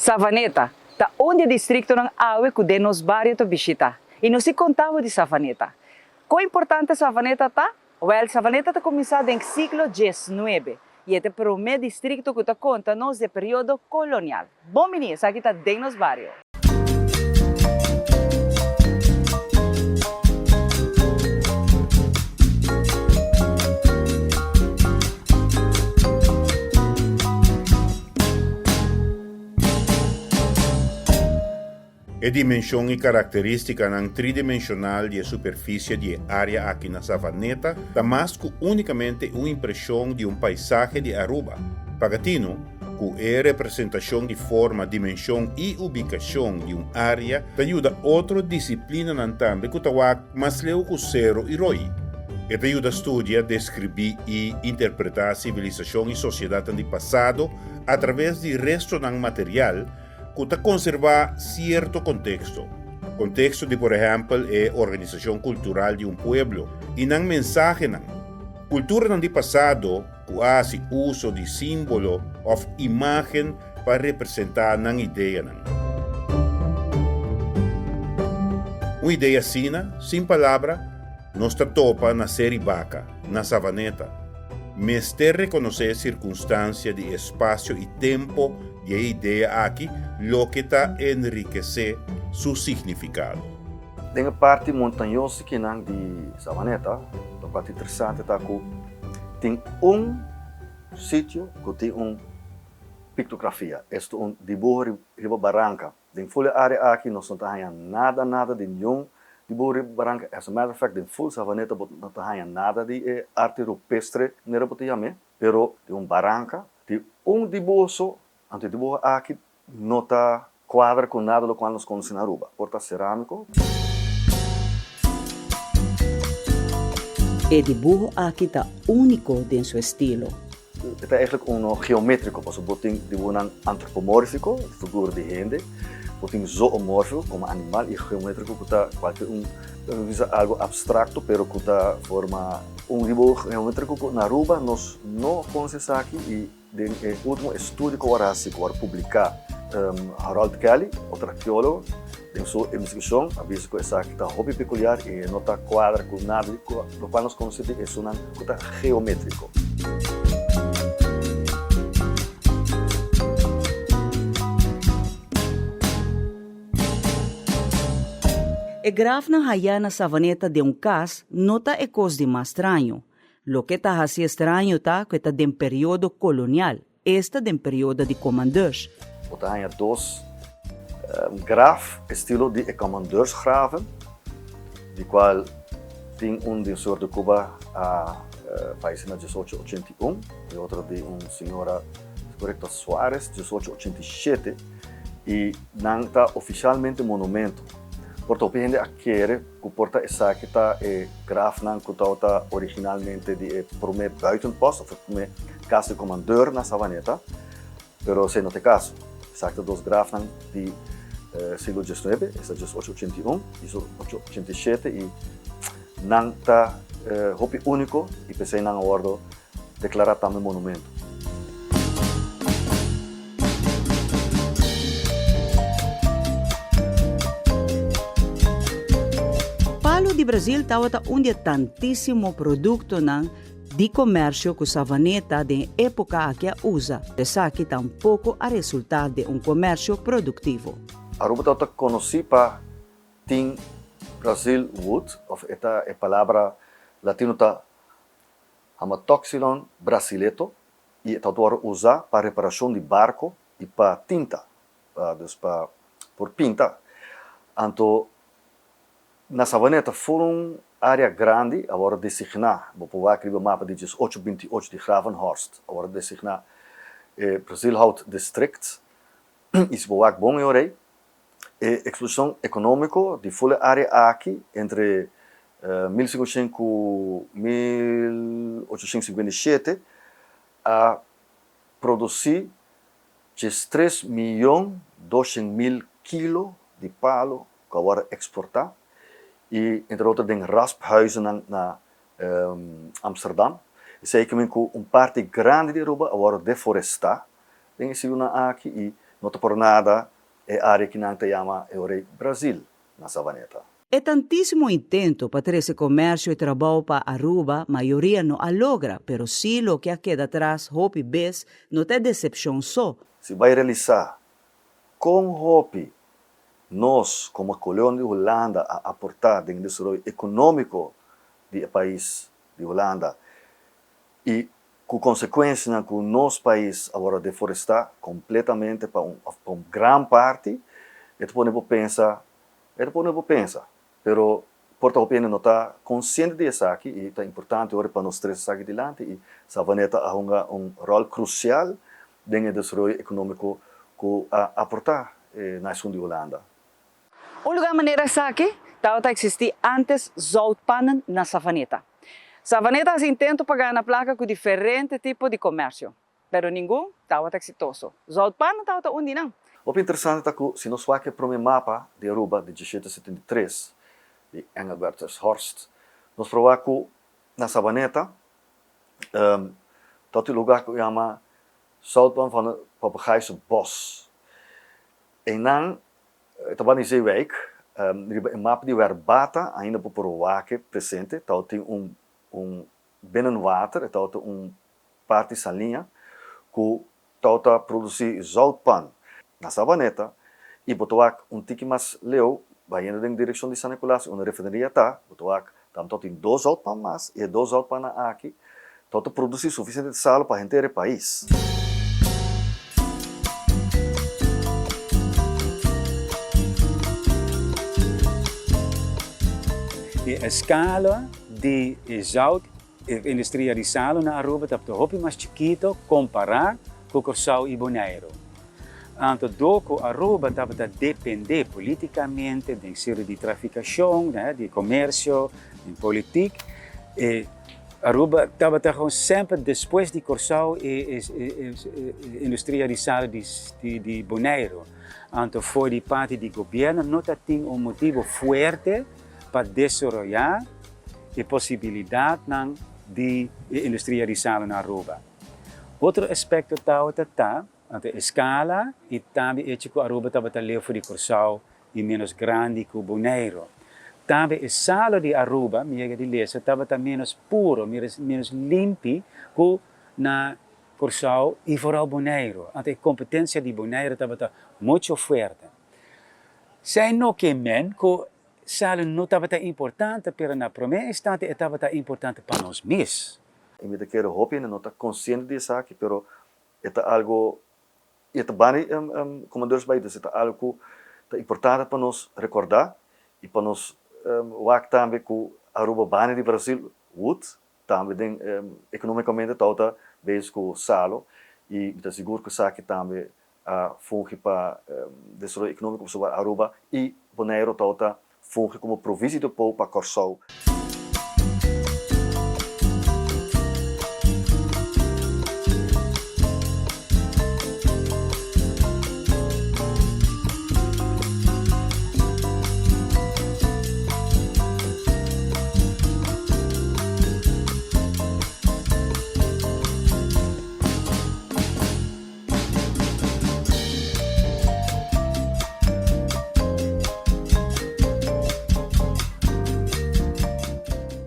Savaneta ta un di e districtonan awe cu den nos bario ta bishita y nos si conta bo di Savaneta. Con importante Savaneta ta? Wel, Savaneta ta cuminsa den siglo diesnuebe y e ta e prome districto cu ta conta nos di e periodo colonial. Bon bini, esaki ta Den Nos Bario. E dimenshon i karakterístikanan tridimenshonal di e superfisie di e área aki na Savaneta ta mas ku únikamente un impreshon di un paisahe di Aruba. Pagatino, ku e representashon di forma, dimenshon i ubikashon di un área ta yuda otro disiplinanan tambe ku ta wak mas leu ku sero i roi. E ta yuda studia, deskribí i interpretá sivilisashon i sosiedatnan di pasado atraves di restonan material ku ta konservá sierto konteksto, konteksto di por ehèmpel e organisashon kultural di un pueblo i nan mensahenan. Kulturanan di pasado ku a hasi uso di símbolo òf imágen pa representá nan ideanan. Un idea asina, sin palabra, nos ta topa na Seri Baka, na Savaneta. Mester rekonosé e sirkunstansia di espasio i tempo di e idea aki, loke ta enrikesé su signifikado. Den e parti montañoso kinan di Savaneta, lokual ta interesante ta ku tin un sitio ku tin un piktografia, esto un dibuho riba baranka. Den ful e área aki nos no ta haña nada nada di niun dibuho riba baranka, as a matter of fact den ful Savaneta bo no ta haña nada di e arte rupestre manera bo ta yam'é, pero den un baranka tin un dibuho so, anto e dibuho aki no ta kuadra ku nada lokual nos konosé na Aruba, por ta serámiko. E dibuho aki ta úniko den su estilo. E ta eigenlijk uno geométriko, pasobra bo tin dibuhonan antropomórfiko, figura di hende, bo tin zoomórfiko, komo animal, i geométriko ku ta kualke un, ta bisa algu abstrakto, pero ku ta forma un dibuho geométriko ku na Aruba nos no konosa esaki i den e último estudio ku a hasi, ku a publiká Harold Kelly, otro arkeólogo, den su investigashon a bisa ku esaki ta hopi pekuliar i e no ta kuadra ku nada di lokual nos konosé di esunnan ku ta geométriko. E grafnan hayá na Savaneta den un kas no ta e kos di mas straño. Loke ta hasi e straño ta ku e ta den periodo kolonial, esta den periodo di komandeurs. Bo ta haña dos graf estilo di e komandeursgraven, di kual tin un di un señor di Cuba a fayesé na 1881 i otro di un señora, si korekto, Suarez, 1887, i nan ta ofishalmente monumento. Por ta hopi hende a kere ku por ta esaki ta e grafnan ku tabata originalmente di e promé buitenpost òf e promé kas di komandeur na Savaneta, pero esei no ta e kaso. Esaki ta dos grafnan di siglo diesnuebe, esta 1881 i 1887 i nan ta hopi úniko i p'esei nan a wòrdu deklará tambe monumento. Palu di Brazil tabata un di e tantísimo produktonan di komersio ku Savaneta den e époka aki a usa. Esaki tampoko a resultá den un komersio produktivo. Aruba tabata konosí pa tin Brazil wood, òf e ta e palabra latino ta Hamatoxylon brasileto i e ta wòrdu usá pa reparashon di barko i pa tinta, dus pa por pinta. Anto na Savaneta for un área grandi a wòrdu designá, bo por wak riba mapa di 1828 di Gravenhorst, a wòrdu designá e Brazilhout District i si bo wak bon e ora ei, E eksploshon ekonómiko di ful e área aki entre 1500 ku 1857 a produsí 13 miyon 200 mil kilo di palu ku a wòrdu eksportá i entre otro den rasphuizennan na Amsterdam. Esei kimen ku un parti grandi di Aruba a wòrdu deforestá den e siglonan aki i. No ta por nada e área ku nan ta yama e ora ei Brazil na Savaneta. E tantísimo intento pa trese komersio i trabou pa Aruba mayoria no a logra, pero sí loke a keda atras hopi bes no ta e desepshon so. Si bai realisá kon hopi nos komo kolonia di Hulanda a aportá den e desaroyo ekonómiko di e pais di Hulanda i ku konsekuensianan ku nos pais a wòrdu deforestá kompletamente pa un òf pa un gran parti, e ta pone bo pensa, e ta pone bo pensa. Pero por ta hopi hende no ta konsiente di esaki i ta importante ora pa nos trese esaki dilanti i Savaneta a hunga un ròl krusial den e desaroyo ekonómiko ku a aportá na esun di Hulanda. Un lugá manera esaki tabata eksistí ántes zoutpannen na Savaneta. Savaneta hasi intento pa gana plaka ku diferente tipo di komersio, pero ningun tabata eksitoso. Zoutpannen tabata un di nan. Hopi interesante ta ku si nos wak e promé mapa di Aruba di 1773 di Engelbertus Horst, nos por wak ku na Savaneta ta tin un lugá ku yama Zoutpan van de Papegaaise Bos. Einan E tabata di Zeewijk, riba e mapa di Werbata ainda bo por wak e presente, tabatin un un binnenwater, e tabata un parti saliña ku tabata produsí zoutpan na Savaneta i bo ta wak un tiki mas leu bayendo den direkshon di San Nicolas unda refineria ta, bo ta wak tambe tabatin dos zoutpan mas i e dos zoutpannan aki Tabata produci suficiente salo pa henter e pais. E escala di e zout, e industria di salo na Aruba tabata hopi mas chikito compara cu Corsou y Bonaire. Anto dor cu Aruba tabata depende politicamente den sentido di traficacion, di comercio, den politiek, e Aruba tabata gewoon semper despues di Corsou e industria di salo di Bonaire. Anto for di parti di gobierno no ta tin un motibo fuerte pa desaroya e posibilidadnan di e industria di salo na Aruba. Otro aspecto tabata ta anto e scala y tambe echo cu Aruba tabata leu for di Corsou y menos grandi cu Bonaire. Tambe e salo di Aruba, mi yega di lesa, tabata menos puro, menos limpi cu na Corsou y vooral Bonaire. Anto e competencia di Bonaire tabata mucho fuerte. Esey no ke men cu salo no tabata importante, pero na prome instante e tabata importante pa nos mes. Y mi ta kere hopi hende no ta consciente di esaki, pero e ta algo I e ta bani Commandeursbaai, dus e ta algu ku ta importante pa nos rekordá i pa nos wak tambe ku Aruba bani di Brasil wut tambe den ekonomikamente tabata bezig ku salo i mi ta sigur ku esaki tambe a fungi pa desaroyo ekonomiko pasobra Aruba i Boneiru tabata Fungi komo provisi di pou pa Kòrsou.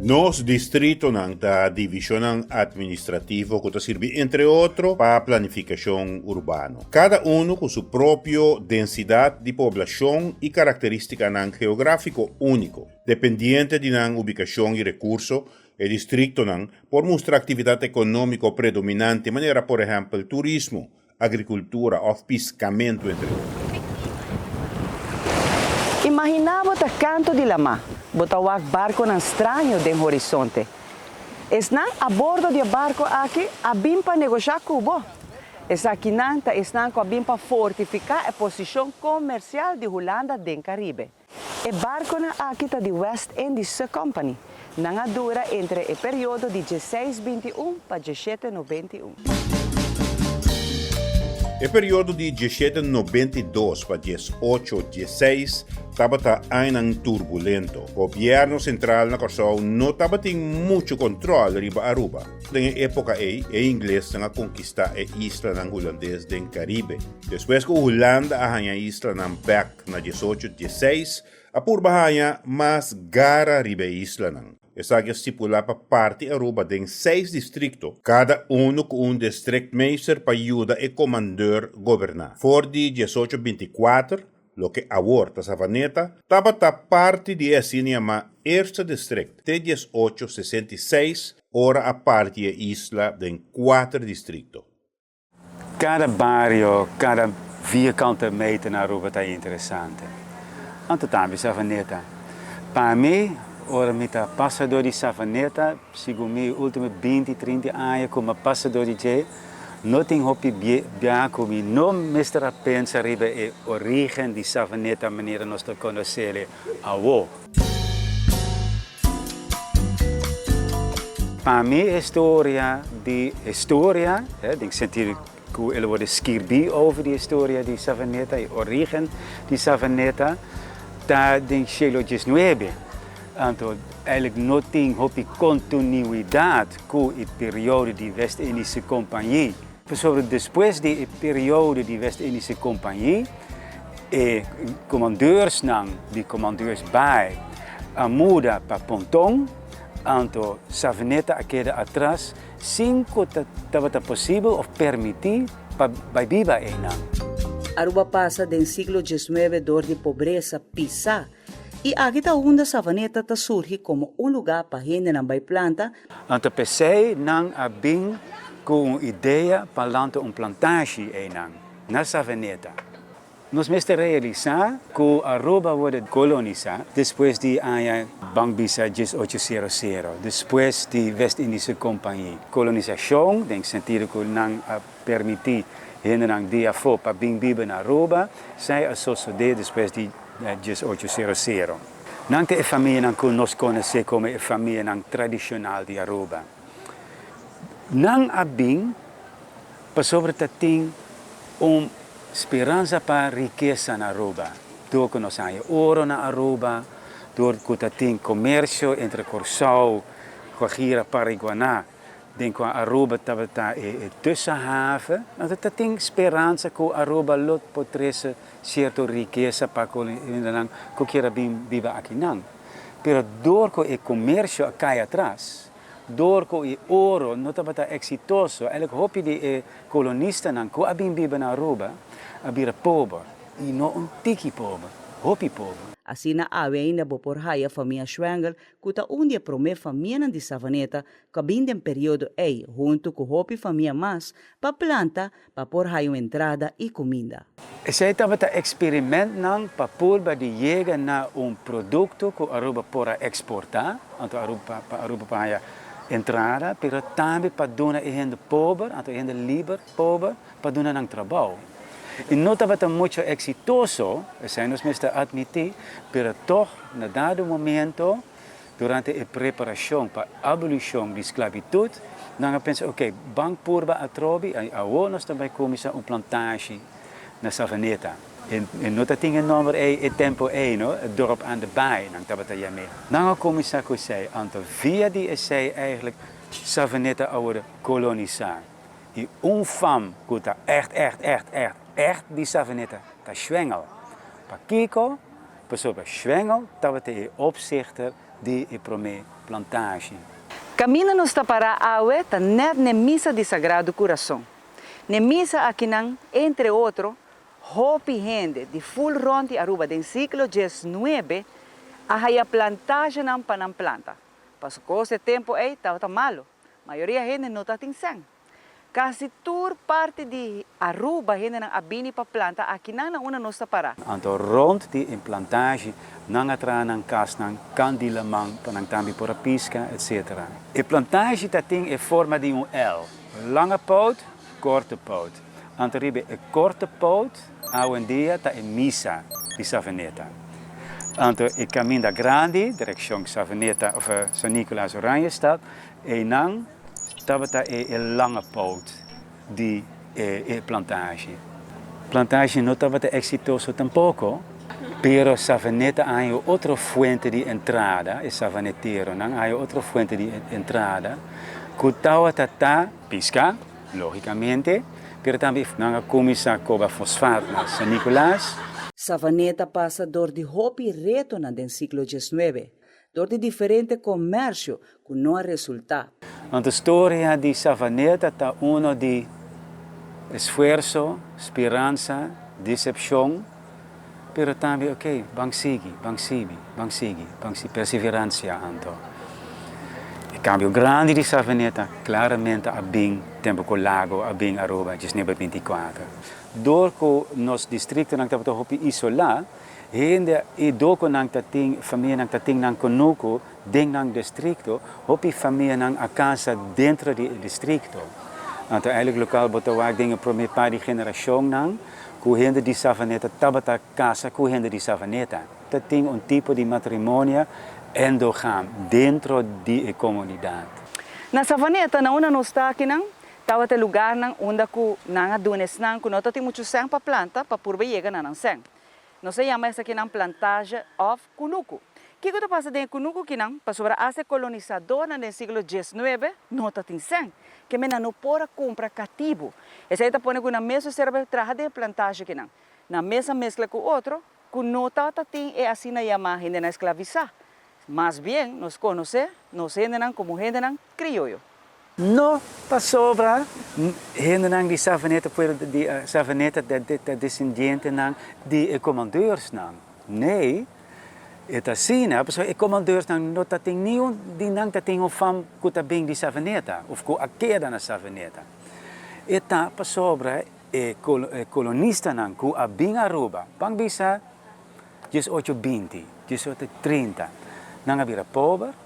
Nos distritonan ta divishonnan administrativo ku ta sirbi entre otro pa planifikashon urbano. Kada unu ku su propio densidat di poblashon i karakterístikanan geográfiko úniko. Dependiente di nan ubikashon i rekurso, E distriktonan por mustra aktividat ekonómiko predominante manera por ehèmpel turismo, agrikultura òf piskamentu entre otro. Imaginá bo ta kantu di lamá, bo ta wak barkonan straño den horizonte. Esnan a bordo di e barko aki a bin pa negoshá ku bo. Esakinan ta esnan ku a bin pa fortifiká e posishon komersial di Hulanda den Karibe. E barkonan aki ta di West Indische Company. Nan a dura entre e periodo di dieseis binti un pa diesshete nobenti un. E periodo di 1792 pa 1816 tabata añanan turbulento. Gobièrnu sentral na Kòrsou no tabatin muchu kòntròl riba Aruba. Den e époka ei, e inglesnan a konkistá e islanan hulandes den Karibe. Despues ku Hulanda a haña e islanan bèk na 1816, a purba haña mas gara riba e islanan. Esaki a stipulá pa parti Aruba den seis distrikto, kada unu ku un distriktmeester pa yuda e komandeur goberná. For di 1824, loke awor ta Savaneta, tabata parti di e asina yamá Eerste District te 1866 ora a parti e isla den kuater distrikto. Kada bario, kada vierkante meter na Aruba ta interesante. Anto tambe Savaneta. Pa mi, ora mi ta pasa dor di Savaneta, segun mi ultimo binti, trinta aña ku mi a pasa dor di dje, no tin hopi bia ku mi no mester a pensa riba e origen di Savaneta manera nos ta konosele awo. Pa mi e historia di historia, den sentido ku el a worde skirbí over di historia di Savaneta, e origen di Savaneta, ta den siglo diesnuebe. Anto eigenlijk no tin hopi kontinuidat ku e periodo di West-Indische Compagnie. Pasobra despues di e periodo di West-Indische Compagnie, e komandeursnan di Commandeursbaai a muda pa Ponton, anto Savaneta a keda atras sin ku tabata posibel òf permití pa bai biba einan. Aruba pasa den siglo diesnuebe dor di pobresa pisá i aki ta unda Savaneta ta surgi komo un lugá pa hendenan bai planta. Anto p'esei nan a bin ku un idea pa lanta un plantashi einan. Na Savaneta. Nos mester realisá ku Aruba worde kolonisá despues di aña ban bisa 18 sero sero, despues di West Indische Compagnie. Kolonisashon den sentido ku nan a permití hendenan di afó pa bin biba na Aruba, esei a sosodé despues di 18 sero sero. Nan ta e famianan ku nos konosé komo e famianan tradishonal di Aruba. Nan a bin Pasobra ta tin un speransa pa rikesa na Aruba, dor ku nos haña oro na Aruba, dor ku ta tin komersio entre Kòrsou, Guajira, Paraguaná, den kua Aruba tabata e tussenhaven. Anto ta tin speransa ku Aruba lo por trese sierto rikesa pa ku hendenan ku kier a bin biba akinan. Pero dor ku e komersio a kai atras, Dor ku e oro no tabata eksitoso, elk hopi di e kolonistanan ku a bin biba na Aruba a bira pober, i no un tiki pober, hopi pober. Asina awe ainda bo por haya famia Schwengel ku ta un di e promé famianan di Savaneta ku a bin den periodo ei huntu ku hopi famia mas pa planta pa por haya un entrada i kuminda. Esei tabata eksperimentnan pa purba di yega na un produkto ku Aruba por a eksportá, anto Aruba pa Aruba por haya entrada, pero tambe pa duna e hende pober, anto e hende liber pober, pa duna nan trabou. I no tabata mucho eksitoso, esei nos mester atmití, pero tòg na dado momento, Durante e preparashon pa abolishon di sklabitut, nan a pensa, Oke, ban purba atrobe, i awor nos ta bai kuminsá un plantashi na Savaneta. E no ta tin e nòmber ei e tempu ei, no, e dorp aan de baai nan tabata yam'é. Nan a kuminsá ku esei, anto via di esei eigentlik Savaneta a wòrdu kolonisá. I un fam ku ta ègt, ègt, ègt, ègt, ègt di Savaneta ta Schwengel. Pakiko? Pasobra Schwengel tabata e opzichter di e promé plantashi. Kaminda nos ta pará awe ta nèt n'e misa di Sagrado Kurason. N'e misa akinan, entre otro, hopi hende di ful rònt di Aruba den siglo diesnuebe a haya plantashenan pa nan planta. Paso kos e tempu ei tabata malu, mayoria hende no tatin sèn. Kasi tur parti di Aruba hendenan a bini pa planta akinan na unda nos ta para. Anto rond di e plantashi nan a traha nan kasnan kant di laman pa nan tambe por a piska etc. E plantashi ta tin e forma di un L, lange poot, korte poot. Anto riba e korte poot awendia ta e misa di Savaneta. Anto e kaminda grandi direkshon Savaneta of San Nicolas Oranjestad einan Tabata e e lange poot di e plantage. Plantage no tabata exitoso tampoco, pero Savaneta a haña otro fuente di entrada, e savaneteronan a haña otro fuente di entrada, cu tawata ta pisca, logicamente, pero tambe nan a cuminsa coba fosfaat na San Nicolas. Savaneta pasa dor di hopi retonan den siglo diesnuebe, dor di diferente comercio cu no a resulta. Anto storia di Savaneta ta uno di esfuerso, speransa, decepcion, pero tambe ok, ban sigui, ban sibi, ban sigui, ban sigui, perseverancia anto. E cambio grandi di Savaneta claramente a bin tempo cu Lago a bin Aruba 1924. Dor cu nos districtonan tabata hopi isola, Hende i dokonan ta tin famianan ta tin nan kunuku den nan distrikto, hopi famianan a kasa dentro di e distrikto. Anto eigenlijk lokal bo ta wak den e prome par di generashonnan ku hende di Savaneta tabata kasa ku hende di Savaneta. Ta tin un tipo di matrimonia endogam dentro di e komunidat. Na Savaneta, na unda nos ta akinan, tabata e lugarnan unda ku nan a duna esnan ku no ta tin muchu sèn pa planta pa purba yega na nan sèn. Nos a yama esakinan plantage òf kunuku. Kiko ta pasa den e kunuku kinan? Pasobra asta e kolonisadornan den siglo diesnuebe no ta tin sèn. Ke men nan no por a kumpra katibu. Esei ta pone ku nan mes mester a bai traha den e plantage kinan. Nan mes a meskla ku otro ku no tabata tin e asina yamá hendenan esklavisá. Mas bien nos konosé nos hendenan komo hendenan krioyo. No pasobra hendenan di Savaneta pueblo di Savaneta ta desendientenan di e komandeursnan. Nee, e ta asina pasobra e komandeursnan no ta tin niun di nan ta tin un fam ku ta bin di Savaneta of ku a keda na Savaneta. E ta pasobra e kolonistanan ku a bin Aruba, ban bisa 18 binti, 18 30, nan a bira pober,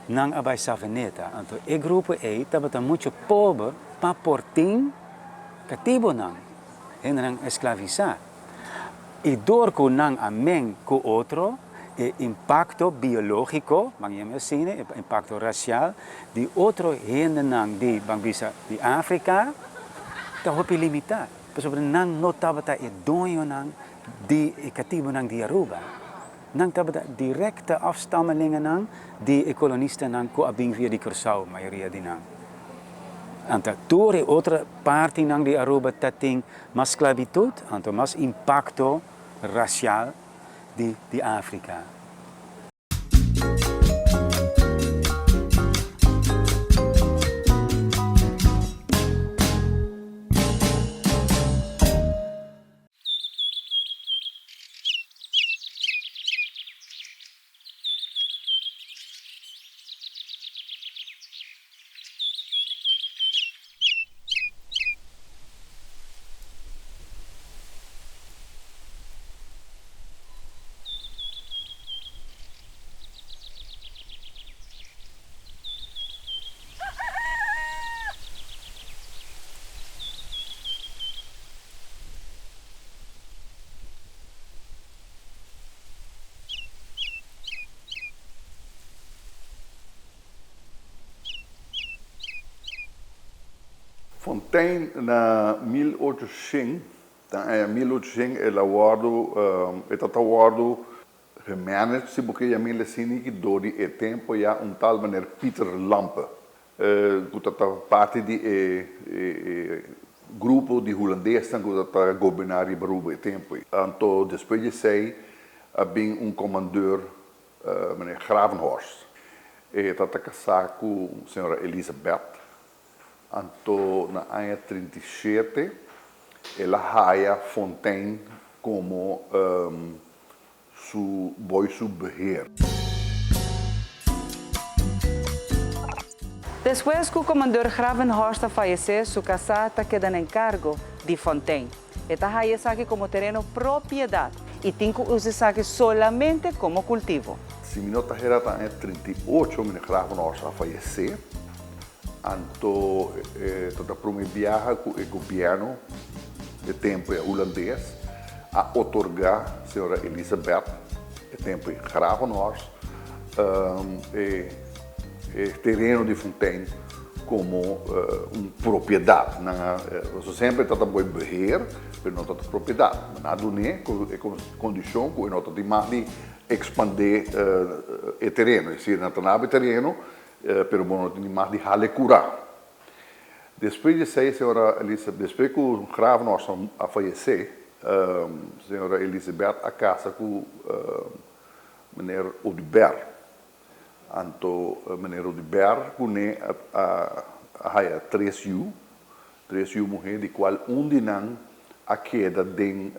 Nan a bai Savaneta, anto e grupo ei tabata muchu pober pa por tin katibonan, hendenan esklavisá. I dor ku nan a meng ku otro, e impakto biológiko, ban yama asina, e impakto rasial di otro hendenan di, ban bisa, di Afrika, ta hopi limitá, pasobra nan no tabata e doñonan di e katibonan di Aruba. Nan tabata direkte afstammelingennan di e kolonistanan ku a bin via di Kòrsou, mayoria di nan. Anto tur e otro partinan di Aruba ta tin mas sklabitut, anto mas impakto rasial di di Afrika. Fontein na 1800, ta aña 1800 el a wòrdu, e ta ta wòrdu gemanaged, si bo ke yam'el asina, ki dor di e tempu ya un tal meneer Pieter Lampe. Ku ta ta parti di e grupo di hulandesnan ku ta ta goberná riba Aruba e tempu ei. Anto despues di esei a bin un komandeur, meneer Gravenhorst. E ta ta kasá ku señora Elisabeth. Anto na aña 37 el a haya Fontein komo su boy su beheer. Despues ku Komandor Gravenhorst a fayesé, su kasá ta keda na enkargo di Fontein. E ta haya esaki komo tereno propiedat i tin ku usa esaki solamente komo kultivo. Si mi no ta hera ta aña 38 meneer Gravenhorst a fayesé, anto e ta ta prome biaha ku e gobièrnu e tempu e hulandes a otorgá señora Elisabeth e tempu e Gravenhorst e tereno di Fontein. komo un propiedat. Nan a, pasobra semper e tabata boi beheer, pero no tabata propiedat. Nan a dun'é ku e kondishon ku e no ta tin mag di ekspandé e tereno. Es desir, nan ta naba e tereno, pero bo no tin mag di hala e kurá. Despues di esei, señora Elisabeth, despues ku Gravenhorst a fayesé, señora Elisabeth a kasa ku meneer Oduber. Anto meneer Oduber kuné a haya tres yu, tres yu muhé, di kual un di nan a keda den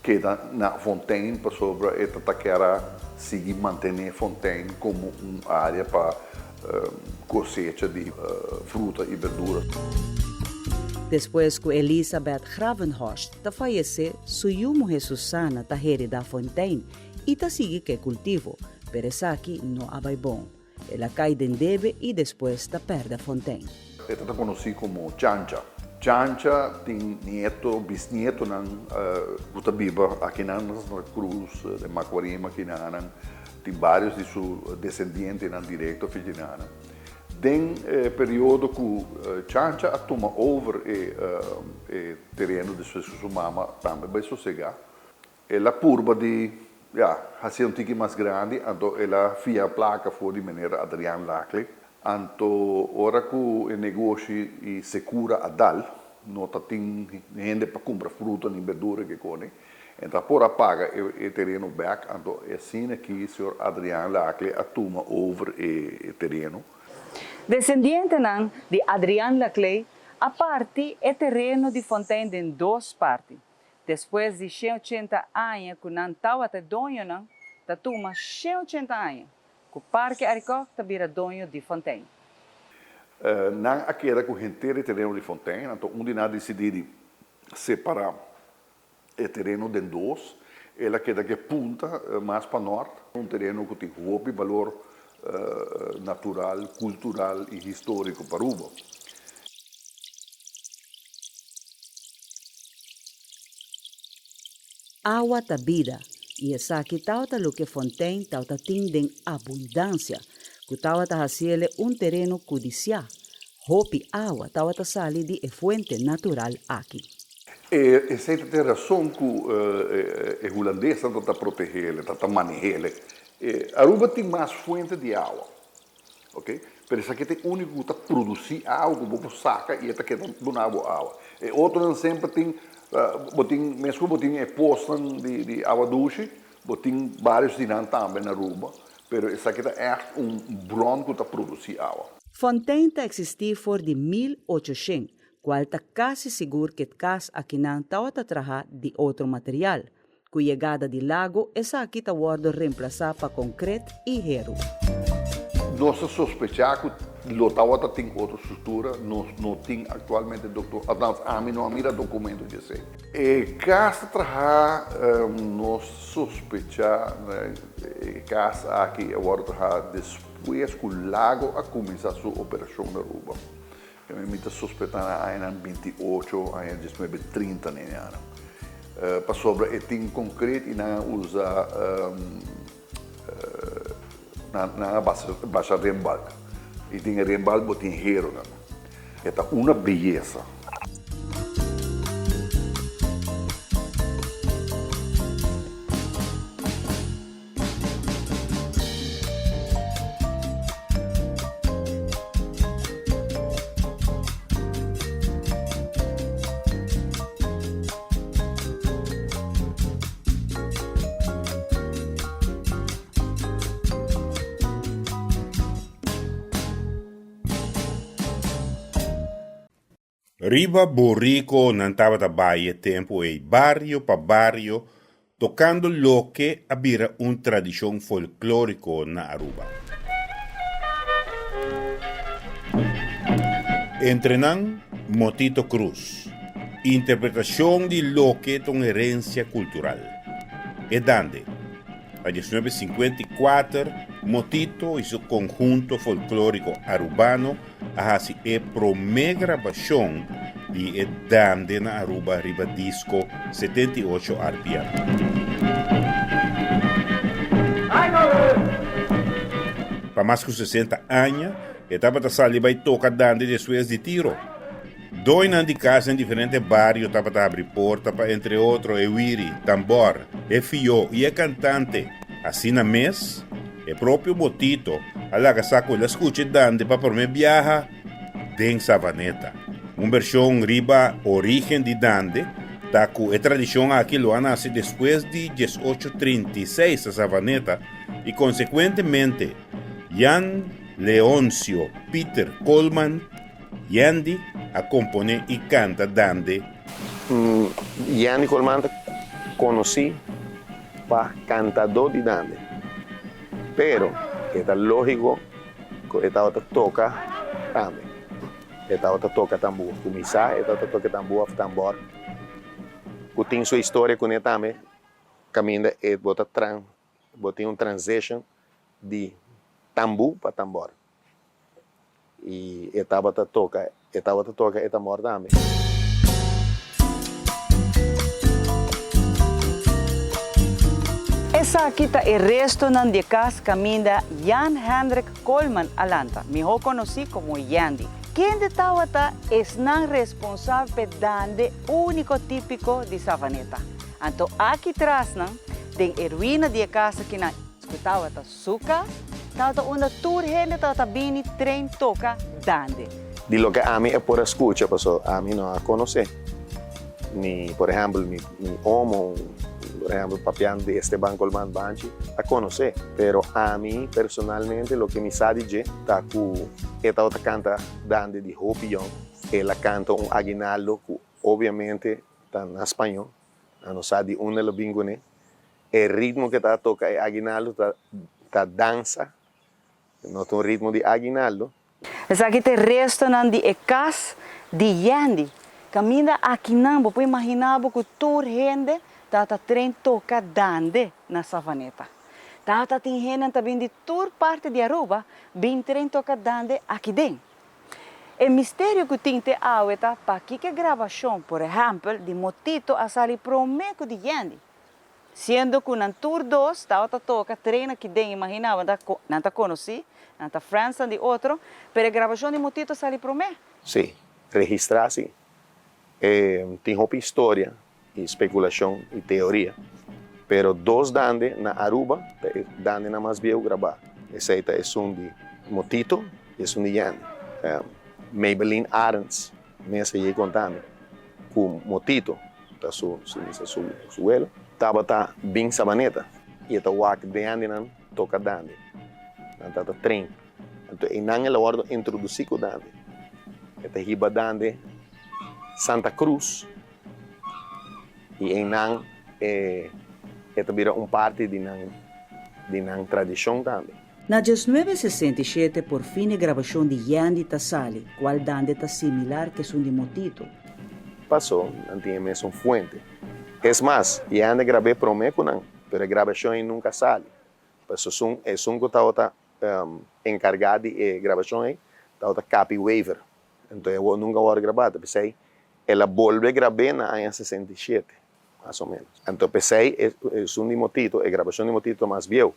keda na Fontein pasobra e ta ta kier a sigui mantené Fontein komo un área pa kosecha di fruta i berdura. Despues ku Elisabeth Gravenhorst ta fayesé, su yu muhé Susana ta heredá Fontein i ta sigui ku e kultivo, pero esaki no a bai bon. El a kai den debe i despues ta pèrdè Fontein. E ta konosí komo Chancha. Chancha tin nieto, bisnietonan ku ta biba akinan na Santa Cruz, den Macuarima akinanan. Tin vários di su desendientenan direkto afijinanan. Den e periodo ku Chancha a tuma over e tereno despues ku su mama tambe bai sosegá, El a purba di, ya, hacié un tiki mas grandi, anto el a fia placa for di meneer Adriaan Laclé. Anto ora cu e negoshi y secura a dal, no ta tin hende pa cumpra fruta ni berdura ke cone, en ta por a paga e tereno bek, anto asina ki señor Adriaan Laclé a tuma over e tereno. Descendientenan di Adriaan Laclé a parti e tereno di Fontein den dos parti. Despues di 180 aña ku nan tawata e doñonan, ta tuma 180 aña ku Parke Arikok ta bira doño di Fontein. Nan a keda ku henter e tereno di Fontein, anto un di nan a disidí di separá e tereno den dos. El a keda ku e punta mas pa nòrt, un tereno ku tin hopi balor natural, kultural i históriko pa Aruba. Awa ta bida, i esaki tawata loke Fontein tawata tin den abundansia, ku tawata hasiele un tereno kudisiá. Hopi awa tawata sali di e fuente natural aki. E esei ta tin rason ku e hulandesnan ta ta protehele, ta ta manehele. Aruba tin mas fuente di awa. Ok, pero esaki ta e úniko ku ta produsí awa ku bo por saka i e ta keda duna bo awa. E otronan semper tin, bo tin, mes ku bo tin e posnan di di awa dushi, bo tin vários di nan tambe na Aruba, pero esaki ta ègt un bron ku ta produsí awa. Fontein ta eksistí for di 1800, kual ta kasi sigur ku e kas akinan tabata traha di otro material. Ku yegada di lago esaki ta wòrdu remplasá pa konkret i heru. Nos ta sospechá ku lo tabata tin otro struktura, nos no tin aktualmente doktor, althans ami no a mira dokumento di esei. E kas ta trahá, nos sospechá e kas aki a wòrdu trahá despues ku lago a kuminsá su operashon na Aruba. Mi ta sospetá na añanan 28, aña 19 30 nenianan. Pasobra e tin concreet y nan a usa nan a basha rembalk. Y den e rembalk bo tin heronan. E ta una beyesa. Riba burico nan tabata bai e tempu ei bario pa bario tocando loke a bira un tradicion folklorico na Aruba. Entre nan Motito Cruz, interpretacion di loke ta un herencia cultural. E dande. Pa 1954 Motito y su conhunto folklorico Arubano a hasi e promé grabashon di e Dande na Aruba riba disko 78 rpm. Pa mas ku 60 aña, E tabata sali bai toka dande despues di tiro. Doinan di kas den diferente bario tabata habri porta pa entre otro e wiri, tambor, e fió i e kantante. Asina mes, e propio Botito a laga sa ku el a skucha e dande pa promé biaha den Savaneta. Un bershon riba orígen di dande ta ku e tradishon aki lo a nase despues di 1836 na Savaneta i konsekuentemente Jan Leoncio Pieter Koolman, Yandy, a komponé i kanta dande. Yandy Koolman ta konosí pa kantadó di dande, pero e ta lógiko ku e tabata toka tambe. E tabata toka tambú. Kuminsá e tabata toka tambú òf tambor, ku tin su historia kuné tambe, kaminda e bo ta tran bo tin un transition di tambú pa tambor. I e tabata toka, e tabata toka e tambor tambe. Esaki ta e restonan di e kas kaminda Jan Hendrik Koolman a lanta, mihó konosí komo Yandy. Kende tabata esnan responsabel p'e dande úniko típiko di Savaneta. Anto aki trasnan, den e ruina di e kas akinan, ku tabata su kas, tabata unda tur hende tabata bini tren toka dande. Di loke ami e por a skucha, paso ami no a konosé. Mi, por ehèmpel, mi mi omo, por ehèmpel, papiando di Esteban Colman Banchi, a konosé. Pero ami personalmente loke mi sa di dje ta ku e tabata kanta dande di hopi yòn. El a kanta un aguinaldo ku obviamente ta na spañó. A no sa di unda lo bin kuné. E ritmo ke ta toka e aguinaldo ta ta dansa, no ta un ritmo di aguinaldo. Esaki ta e restonan di e kas di Yandy. Kaminda akinan bo por imaginá bo ku tur hende tabata tren toka dande na Savaneta. Tabata tin hendenan ta bin di tur parti di Aruba bin tren toka dande akiden. E misterio ku tin te awe ta pakiko e grabashon, por ehèmpel, di Motito a sali promé ku di Yandy. Siendo ku nan tur dos tabata toka tren aki den, imaginá bo, nan ta konosí, nan ta friendsnan di otro, pero e grabashon di Motito a sali promé. Sí, registrá sí. E tin hopi historia i spekulashon i teoria, pero dos dande na Aruba ta e dandenan mas bieu grabá. Esei ta esun di Motito i esun di Yandy. Maybelline Arends mes a yei konta mi ku Motito ta su su su welo tabata bin Sabaneta i e ta wak dandenan toka dande. Nan tabata train. Anto einan el a wòrdu introdusí ku dande. E ta hiba dande Santa Cruz i einan e e ta bira un parti di nan di nan tradishon tambe. Na 1967 por fin e grabashon di Yandy ta sali, kual dande ta similar ku esun di Motito. Pasó nan tin e mesun fuente. Es mas, Yandy grab'é promé ku nan, pero e grabashon ei nunka sali. Pasobra esun esun ku tabata enkargá di e grabashon ei tabata Capi Wever. Enton e nunka wòrdu grabá. Ta p'esei el a bolbe grab'é na aña 67, mas o ménos. Anto p'esei esun di Motito, e grabashon di Motito ta mas bieu,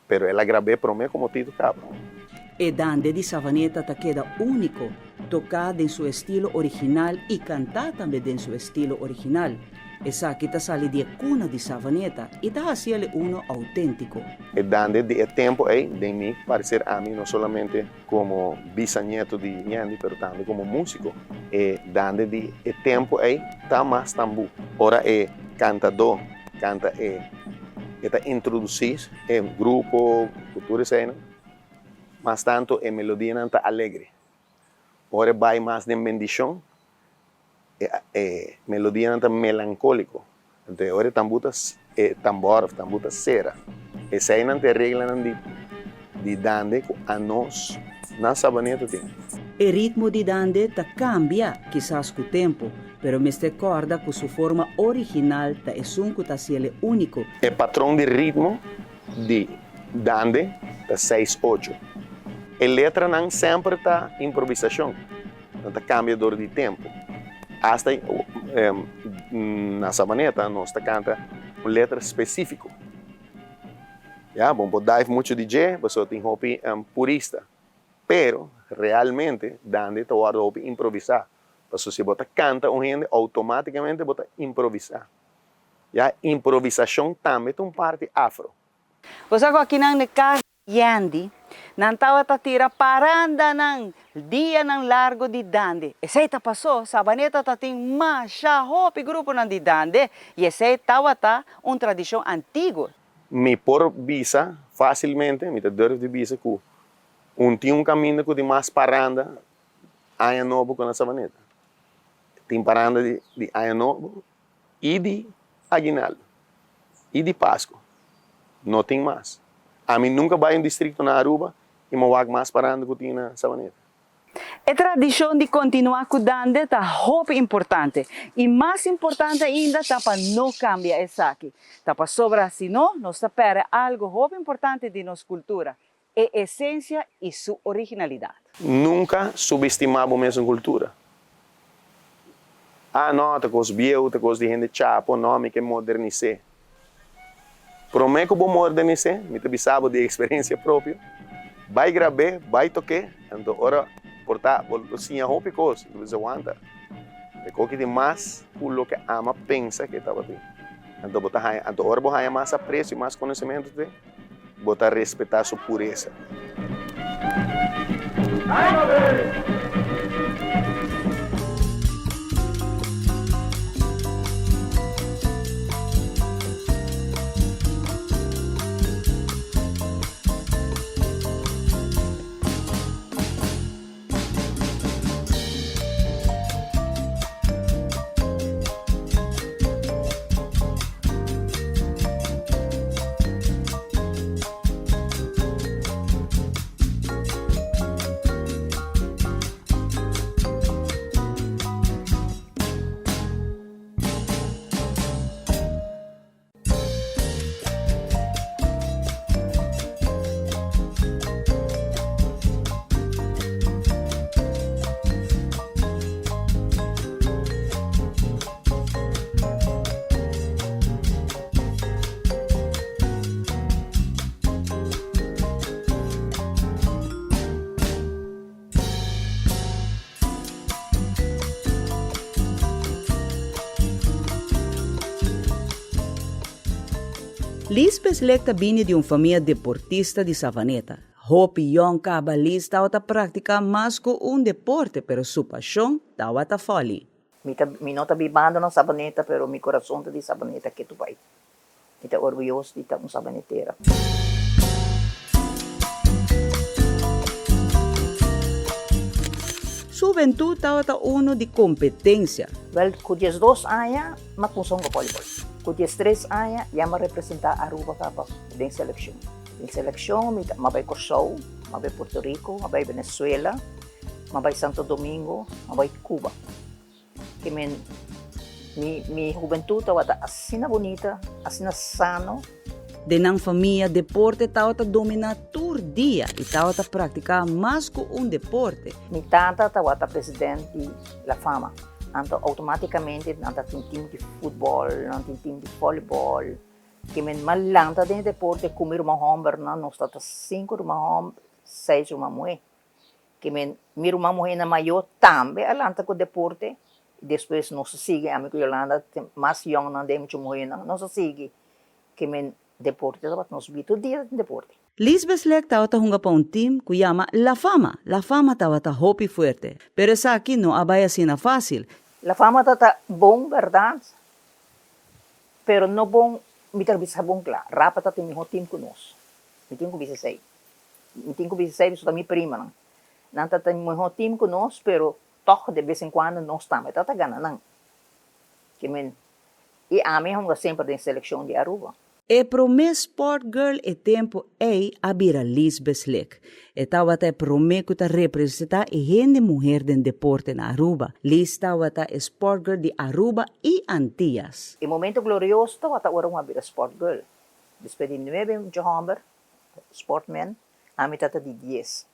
pero el a grab'é promé ku Motito kaba. E dande di Savaneta ta keda úniko, toká den su estilo original i kantá tambe den su estilo original. Esaki ta sali di e kuna di Savaneta i ta hasi el e uno outéntiko. E dande di e tempu ei, den mi parecer ami no solamente komo bisanieto di Yandy pero tambe komo músiko, e dande di e tempu ei ta mas tambú. Ora e kantadó kanta e e ta introdusí e grupo ku tur eseinan, mas tantu e melodianan ta alegre. Ora e bai mas den bendishon, E e melodianan ta melankóliko. Anto e ora e tambú ta e tambor òf tambú ta sera. Eseinan ta e reglanan di di dande ku anos na Sabaneta tin. E ritmo di dande ta kambia kisas ku tempu, pero mester kòrda ku su forma original ta esun ku ta hasiel e úniko. E patron di ritmo di dande ta seis ocho. E letranan semper ta improvisashon. Nan ta cambia dor di tempo. Hasta na Sabaneta nos ta canta un letra specifico. Ya, bon por dive mucho di dje, pasobra tin hopi purista. Pero realmente dande ta wòrdu hopi improvisá. Pasobra si bo ta kanta un hende outomátikamente bo ta improvisá. Ya improvisashon tambe ta un parti afro. Bo sa ku akinan na e kas di Yandy nan tabata tira parandanan dianan largo di dande. Esei ta pasó Sabaneta ta tin masha hopi gruponan di dande i esei tabata un tradishon antiguo. Mi por bisa fásilmente, mi ta durf di bisa ku un tin un kaminda ku tin mas paranda Aña Nobo ku na Sabaneta. Tin paranda di di Aña Nobo i di Aguinaldo i di Pasku. No tin mas. Ami nunka bai un distrikto na Aruba i mi wak mas paranda ku tin na Sabaneta. E tradishon di kontinuá ku dande ta hopi importante i mas importante ainda ta pa no kambia esaki. Ta pasobra si no, nos ta pèrdè algu hopi importante di nos kultura, e esensia i su originalidat. Nunka subestimá bo mesun kultura. Ah no, ta kos bieu, ta kos di hende chapo, no, mi ke modernis'é. Promé ku bo modernis'é, mi ta bisa bo di eksperensia propio, bai grab'é, bai tok'é, anto ora por ta bo lo siña hopi kos, bo bisa wanta, e koki tin mas ku loke ama pensa ku e tabatin. Anto bo ta haña, anto ora bo haña mas apresio, mas konosementu te, bo ta respetá su puresa. Liz Peslek ta bini di un famia deportista di Savaneta. Hopi yòn kaba Liz tabata praktiká mas ku un deporte pero su pashon tabata fòli. Mi ta mi no ta bibando na Sabaneta pero mi corazon ta di Sabaneta ketu bai. Mi ta orguyoso di ta un sabanetera. Su hubentud tabata uno di competencia. Wel, cu diesdos aña m'a cuminsa hunga volleyball. Cu diestres aña ya m'a representa Aruba caba den seleccion. Den seleccion mi ta m'a bay Corsou, m'a bay Puerto Rico, m'a bay Venezuela, m'a bay Santo Domingo, m'a bay Cuba. Ke men mi mi hubentud tabata asina bunita, asina sano. Den nan famia deporte tabata dominá tur dia i tabata praktiká mas ku un deporte. Mi tata tabata president di La Fama, anto outomátikamente nan ta tin tim di futbòl, nan tin tim di vòlibòl. Ke men mal lanta den e deporte ku mi ruman hòmbernan, nos tabata sinku ruman hòmber, seis ruman muhé. Ke men mi ruman muhénan mayó tambe a lanta ku deporte i despues nos a sigui, ami ku Yolanda mas yòngnan den mucha muhénan, nos a sigui. Ke men deporte tabata nos bida, tur dia tabatin deporte. Liz Beslek tabata hunga pa un tim ku yama La Fama. La Fama tabata hopi fuerte, pero esaki no a bai asina fásil. La Fama tabata bon bèrdat, pero no bon, mi ta bisa bon kla, Rapa tabatin mihó tim ku nos, mi tin ku bisa esei. Mi tin ku bisa esei pasobra ta mi primanan. Nan ta ta mihó tim ku nos, pero tòg de bes en kuando nos tambe ta ta gana nan. Ke men, i ami a hunga semper den selekshon di Aruba. E promé sport girl e tempu ei a bira Liz Beslik. E tabata e promé ku ta representá e hende muher den deporte na Aruba. Liz tabata e sport girl di Aruba i Antillas. E momento glorioso tabata ora un a bira sport girl. Despues di nuebe mucha hòmber Sportman, ami ta ta di dies.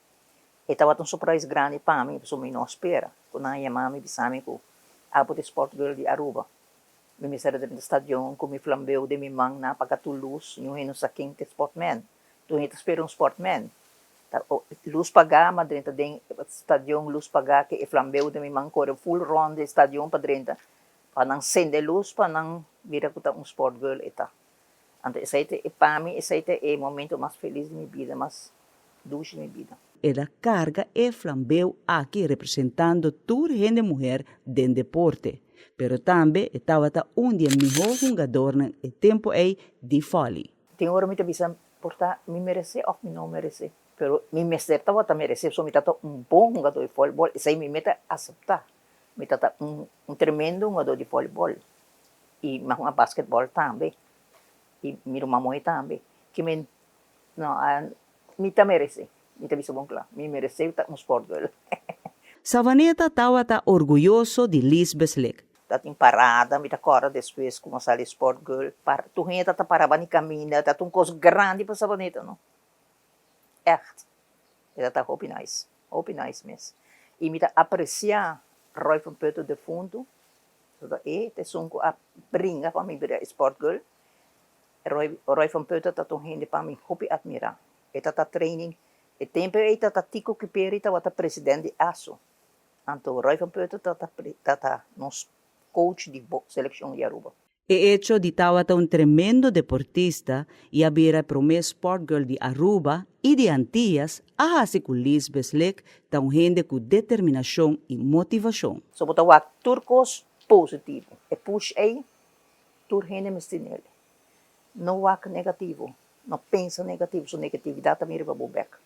E tabata un surprise grandi pa mi pasobra mi no a spera ku nan a yama mi bisa mi ku abo ta e sport girl di Aruba. Mi mester a drenta stadion ku mi flambeu den mi man, nan a paga tur lus, niun hende no sa ken ta e sportman. Tur hende ta spera un sportman. Ta lus pagá, m'a drenta den stadion lus pagá ke e flambeu den mi man kore full rond e stadion pa drenta pa nan sende lus pa nan mira ku ta un sport girl e ta. Anto esei ta e pa mi esei ta e momento mas felis di mi bida, mas dushi di mi bida. El a carga e flambeu aki representando tur hende muher den deporte, pero tambe e tabata un di e miho hungadornan e tempo ei di volley. Tin ora mi ta bisa por ta mi meresé of mi no meresé, pero mi mester tabata meresé pasobra mi tabata un bon hungador di volleyball, esei mi meta aseptá, mi tabata un tremendo hungador di volleyball y mi a hunga basketball tambe y mi ruman muhé tambe, ke mi no a Mi ta merece, mi ta bisa bon cla, mi merece ta un sport girl. Savaneta tawata orguyoso di Liz Beslik. Ta tin parada, mi ta corda despues cu mi a sali sport girl, par tur hende ta paraba ni caminda, ta un cos grandi pa Savaneta no. Echt, e ta ta hopi nice, hopi nice mes. Y mi ta aprecia Roy van Putten defunto, pasobra e ta esun cu a bringa pa mi bira e sport girl. Roy Roy van Putten ta un hende pa mi hopi admira. E ta ta training, e tempo ei ta ta Tico Kuiperi tabata president di ASO. Anto Roy van Putten ta ta ta ta nos coach di seleccion di Aruba. E echo di tabata un tremendo deportista y a bira e prome sportgirl di Aruba y di Antillas a haci cu Liz Beslik ta un hende cu determinacion y motivacion. So bo ta wak tur cos positivo. E push ei Tur hende mester nel. No wak negativo, no pensa negativo, so negatividad ta bin riba bo bek.